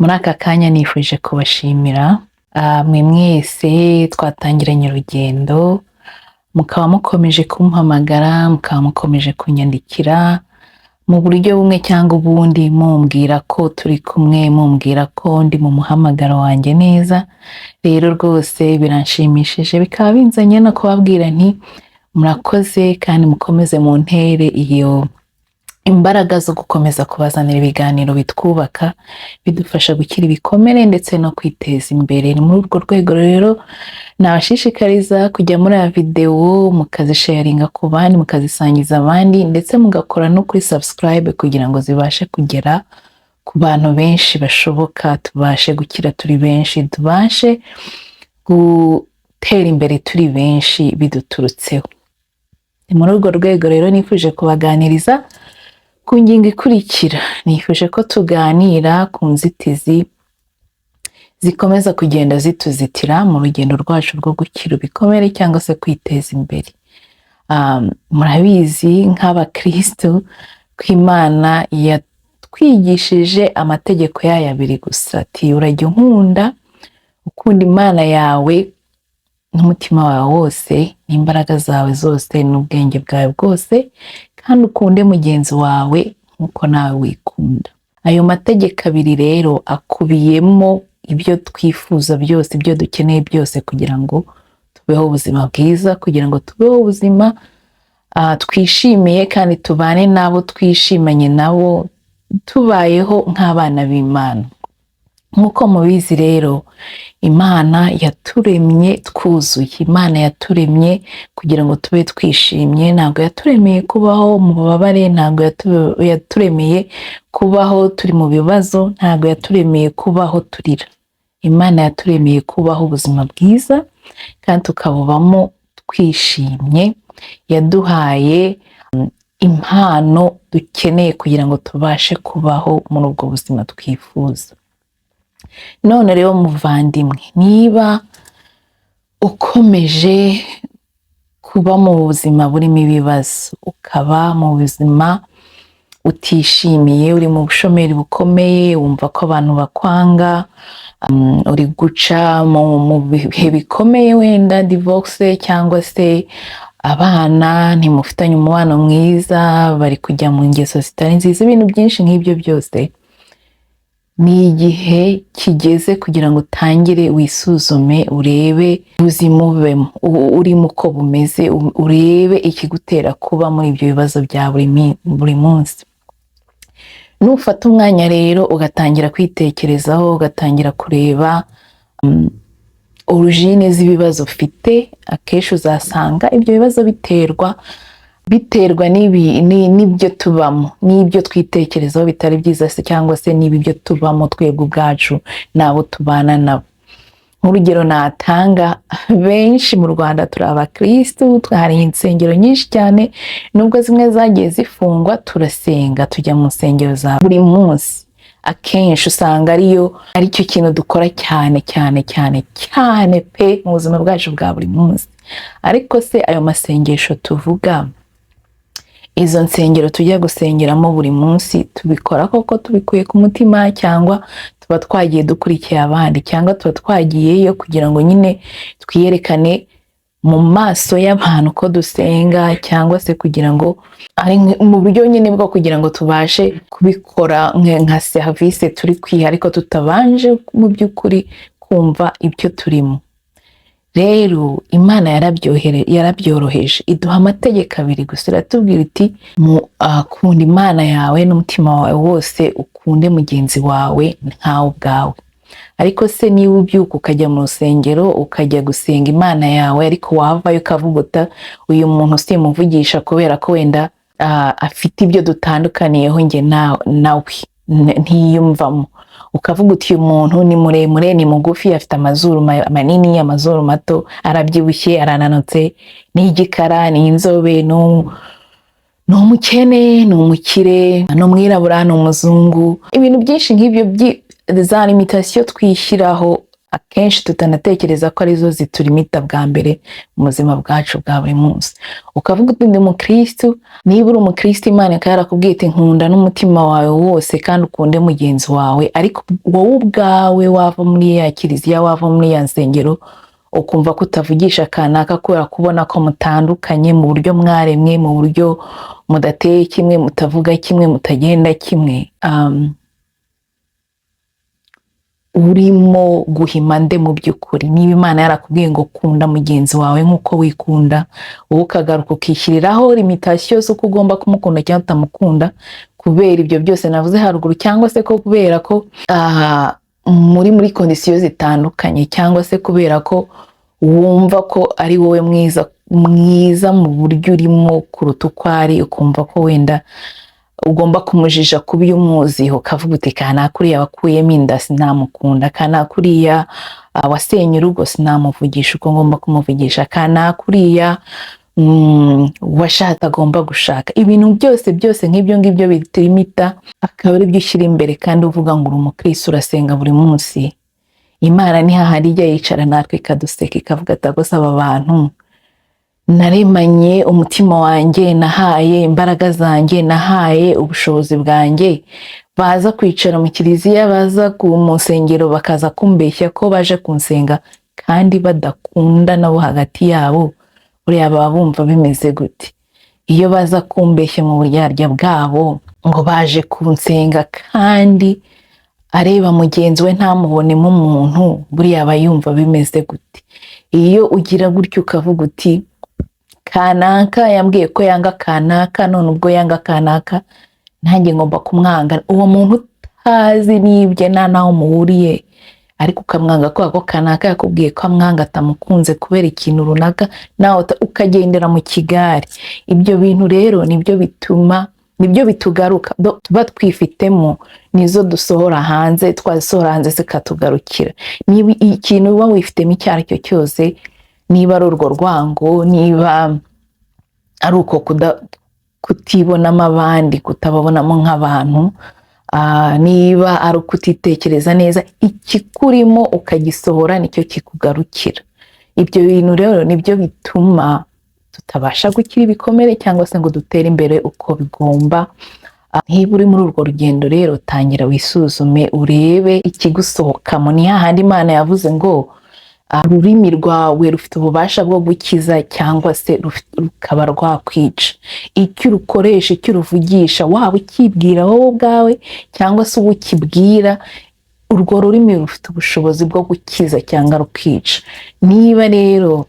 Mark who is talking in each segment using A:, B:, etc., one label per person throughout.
A: Muri aka kanya nifuje kubashimira mwe mwese twatangiranye urugendo, mukaba mukomeje kumpamagara, mukaba mukomeje kunyandikira mu buryo bumwe cyangwa ubundi, mumbwira ko turi kumwe, mumbwira ko ndi mu muhamagaro wanjye neza. Rero rwose biranshimishije, bikaba binzanye no kubabwira nti murakoze kandi mukomeze muntere iyo imbaraga zo gukomeza kubazanira ibiganiro bitwubaka, bidufasha gukira ibikomere ndetse no kwiteza imbere. Ni muri urwo rwego rero nabashishikariza kujya muri aya videwo, mukazisharinga ku bandi, mukazisangiza abandi, ndetse mugakora no kuri subscribe kugira ngo zibashe kugera ku bantu benshi bashoboka, tubashe gukira turi benshi, tubashe gutera imbere turi benshi biduturutseho. Ni muri urwo rwego rero nifuje kubaganiriza ku ngingo ikurikira. Nifuje ko tuganira ku nzitizi zikomeza kugenda zituzitira mu rugendo rwacu rwo gukira ibikomere cyangwa se kwiteza imbere. Murabizi nk'abakristo ko Imana yatwigishije amategeko yayo abiri gusa, ati urajya unkunda, ukunda Imana yawe n'umutima wawe wose n'imbaraga zawe zose n'ubwenge bwawe bwose, kandi ukunde mugenzi wawe nk'uko nawe wikunda. Ayo mategeko abiri rero akubiyemo ibyo twifuza byose, ibyo dukeneye byose kugira ngo tubeho ubuzima bwiza, kugira ngo tubeho ubuzima twishimiye kandi tubane n'abo twishimanye nabo, tubayeho nk'abana b'Imana. Nk'uko mubizi rero, Imana yaturemye twuzuye. Imana yaturemye kugira ngo tube twishimye. Ntabwo yaturemeye kubaho mu bubabare, ntabwo yaturemeye kubaho turi mu bibazo, ntabwo yaturemeye kubaho turira. Imana yaturemeye kubaho ubuzima bwiza kandi tukabubamo twishimye. Yaduhaye impano dukeneye kugira ngo tubashe kubaho muri ubwo buzima twifuza. None rero muvandimwe, niba ukomeje kuba mu buzima burimo ibibazo, ukaba mu buzima utishimiye, uri mu bushomeri bukomeye, wumva ko abantu bakwanga, uri guca mu bihe bikomeye, wenda divorce cyangwa se abana ntimufitanye umubano mwiza, bari kujya mu ngeso zitari nziza, ibintu byinshi nk'ibyo byose, ni igihe kigeze kugira ngo utangire wisuzume, urebe ubuzima ubemo urimo uko bumeze, urebe ikigutera kuba muri ibyo bibazo bya buri munsi. Nufata umwanya rero ugatangira kwitekerezaho, ugatangira kureba origine z'ibibazo ufite, akenshi uzasanga ibyo bibazo biterwa n'ibyo tubamo, n'ibyo twitekerezaho bitari byiza se, cyangwa se niba ibyo tubamo twebwe ubwacu n'abo tubana nabo. Nk'urugero natanga, benshi mu Rwanda turi abakirisitu, hari insengero nyinshi cyane, nubwo zimwe zagiye zifungwa, turasenga, tujya mu nsengero za buri munsi. Akenshi usanga ariyo aricyo kintu dukora cyane cyane cyane cyane pe mu buzima bwacu bwa buri munsi. Ariko se ayo masengesho tuvuga, izo nsengero tujya gusengeramo buri munsi, tubikora koko tubikuye ku mutima, cyangwa tuba twagiye dukurikiye abandi, cyangwa tuba twagiyeyo kugira ngo nyine twiyerekane mu maso y'abantu ko dusenga, cyangwa se kugira ngo ari mu buryo nyine bwo kugira ngo tubashe kubikora nka serivisi turi kwiha, ariko tutabanje mu by'ukuri kumva ibyo turimo? Rero Imana yarabyoroheje, iduha amategeko abiri gusa. Iratubwira iti kunda Imana yawe n'umutima wawe wose, ukunde mugenzi wawe nkawe ubwawe. Ariko se niba ubyuka ukajya mu rusengero, ukajya gusenga Imana yawe, ariko wavayo ukavuga uta uyu muntu simuvugisha kubera ko wenda afite ibyo dutandukaniyeho njye nawe, ntiyumvamo, ukavuga uti uyu muntu ni muremure, ni mugufi, afite amazuru manini, amazuru mato, arabyibushye, arananutse, ni igikara, ni inzobe, ni umukene, ni umukire, ni umwirabura, ni umuzungu, ibintu byinshi nk'ibyo za limitation twishyiraho. Akenshi tutanatekereza ko arizo ziturimita bwa mbere mu buzima bwacu bwa buri munsi. Ukavuga uti: "Ndi umukristu." Niba uri umukristu, Imana ikaba yarakubwiye iti: "Nkunda n'umutima wawe wose kandi ukunde mugenzi wawe," ariko wowe ubwawe wava muri ya kiliziya, wava muri ya nsengero, ukumva ko utavugisha kanaka kubera kubona ko mutandukanye mu buryo mwaremwe, mu buryo mudateye kimwe, mutavuga kimwe, mutagenda kimwe, urimo guhima nde mu by'ukuri? Niba Imana yarakubwiye ngo: "Kunda mugenzi wawe nk'uko wikunda," wowe ukagaruka ukishyiriraho limitation z'uko ugomba kumukunda cyangwa utamukunda kubera ibyo byose navuze haruguru, cyangwa se ko kubera ko muri condition zitandukanye, cyangwa se kubera ko wumva ko ari wowe mwiza mwiza mu buryo urimo kuruta uko ari, ukumva ko wenda ugomba kumujija kuba iyo umuziho, ukavuga uti: "Kanaka uriya wakuyemo inda sinamukunda, kanaka uriya wasenye urugo sinamuvugisha uko ngomba kumuvugisha, kanaka uriya washatse agomba gushaka." Ibintu byose byose nk'ibyo ngibyo biturimita, akaba ari byo ushyira imbere, kandi uvuga ngo uri umukristo, urasenga buri munsi. Imana ni hahandi ijya yicara natwe ikaduseka, ikavuga ati: "Aba bantu naremanye umutima wanjye, nahaye imbaraga zanjye, nahaye ubushobozi bwanjye, baza kwicara mu kiliziya, baza mu nsengero, bakaza kumbeshya ko baje kunsenga kandi badakunda nabo hagati yabo, buriya baba bumva bimeze gute? Iyo baza kumbeshya mu buryarya bwabo ngo baje kunsenga, kandi areba mugenzi we ntamubonemo umuntu, buriya aba yumva bimeze gute?" Iyo ugira gutyo ukavuga uti: "Kanaka yambwiye ko yanga kanaka, none ubwo yanga kanaka nanjye ngomba kumwanga," uwo muntu utazi n'ibye, nta n'aho muhuriye, ariko ukamwanga kubera ko kanaka yakubwiye ko amwanga, atamukunze kubera ikintu runaka, nawe ukagendera mu kigare. Ibyo bintu rero nibyo bituma, nibyo bitugaruka. Tuba twifitemo nizo dusohora hanze, twazisohora hanze zikatugarukira. Niba ikintu uba wifitemo icyo ari cyo cyose, niba ari urwo rwango, niba ari uko kutibonamo abandi, kutababonamo nk'abantu, niba ari ukutitekereza neza, ikikurimo ukagisohora nicyo kikugarukira. Ibyo bintu rero nibyo bituma tutabasha gukira ibikomere cyangwa se ngo dutere imbere uko bigomba. Niba uri muri urwo rugendo rero, tangira wisuzume, urebe ikigusohokamo. Ni hahandi Imana yavuze ngo ururimi rwawe rufite ububasha bwo gukiza cyangwa se rukaba rwakwica. Icyo urukoresha, icyo uruvugisha, waba ukibwira wowe ubwawe cyangwa se uwo ukibwira, urwo rurimi rufite ubushobozi bwo gukiza cyangwa rukica. Niba rero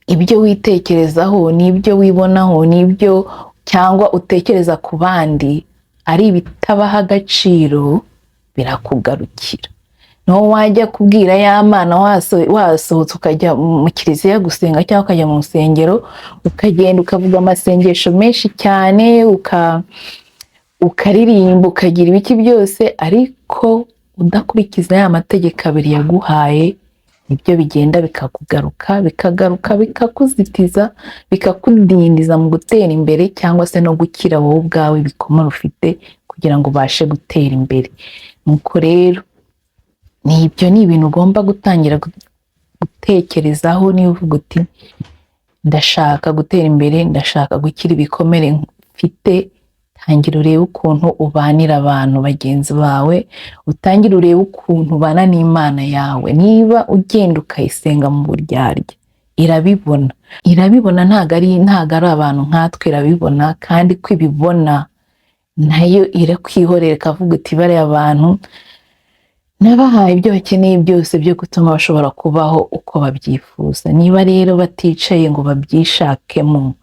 A: ibyo witekerezaho n'ibyo wibonaho n'ibyo cyangwa utekereza ku bandi ari ibitabaha agaciro, birakugarukira. Niho wajya kubwira ya Mana, wasohotse ukajya mu kiliziya gusenga cyangwa ukajya mu rusengero, ukagenda ukavuga amasengesho menshi cyane, ukaririmba, ukagira ibiki byose, ariko udakurikiza ya mategeko abiri yaguhaye, nibyo bigenda bikakugaruka, bikagaruka bikakuzitiza, bikakudindiza mu gutera imbere cyangwa se no gukira wowe ubwawe ibikomere ufite kugira ngo ubashe gutera imbere. Nuko rero ni ibyo, ni ibintu ugomba gutangira gutekerezaho niba uvuga uti: "Ndashaka gutera imbere, ndashaka gukira ibikomere mfite." Tangira urebe ukuntu ubanira abantu bagenzi bawe, utangire urebe ukuntu ubana n'Imana yawe. Niba ugenda ukayisenga mu buryarya, irabibona, irabibona. Ntabwo ari abantu nkatwe, irabibona. Kandi ko ibibona, nayo irakwihorera, ikavuga uti: "Bariya bantu nabahaye ibyo bakeneye byose byo gutuma bashobora kubaho uko babyifuza. Niba rero baticaye ngo babyishakemo,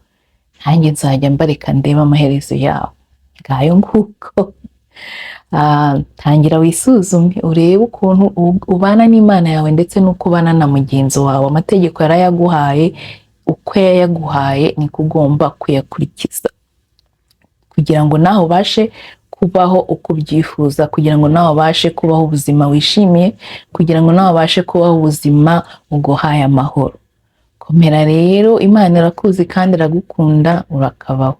A: nanjye nzajya mbareka ndebe amaherezo yabo." Ngayo nguko. Tangira wisuzume, urebe ukuntu ubana n'Imana yawe ndetse n'uko ubana na mugenzi wawe. Amategeko yarayaguhaye, uko yayaguhaye niko ugomba kuyakurikiza kugira ngo nawe ubashe kubaho uko ubyifuza, kugira ngo nawe ubashe kubaho ubuzima wishimiye, kugira ngo nawe ubashe kubaho ubuzima buguhaye amahoro. Komera rero, Imana irakuzi kandi iragukunda. Urakabaho.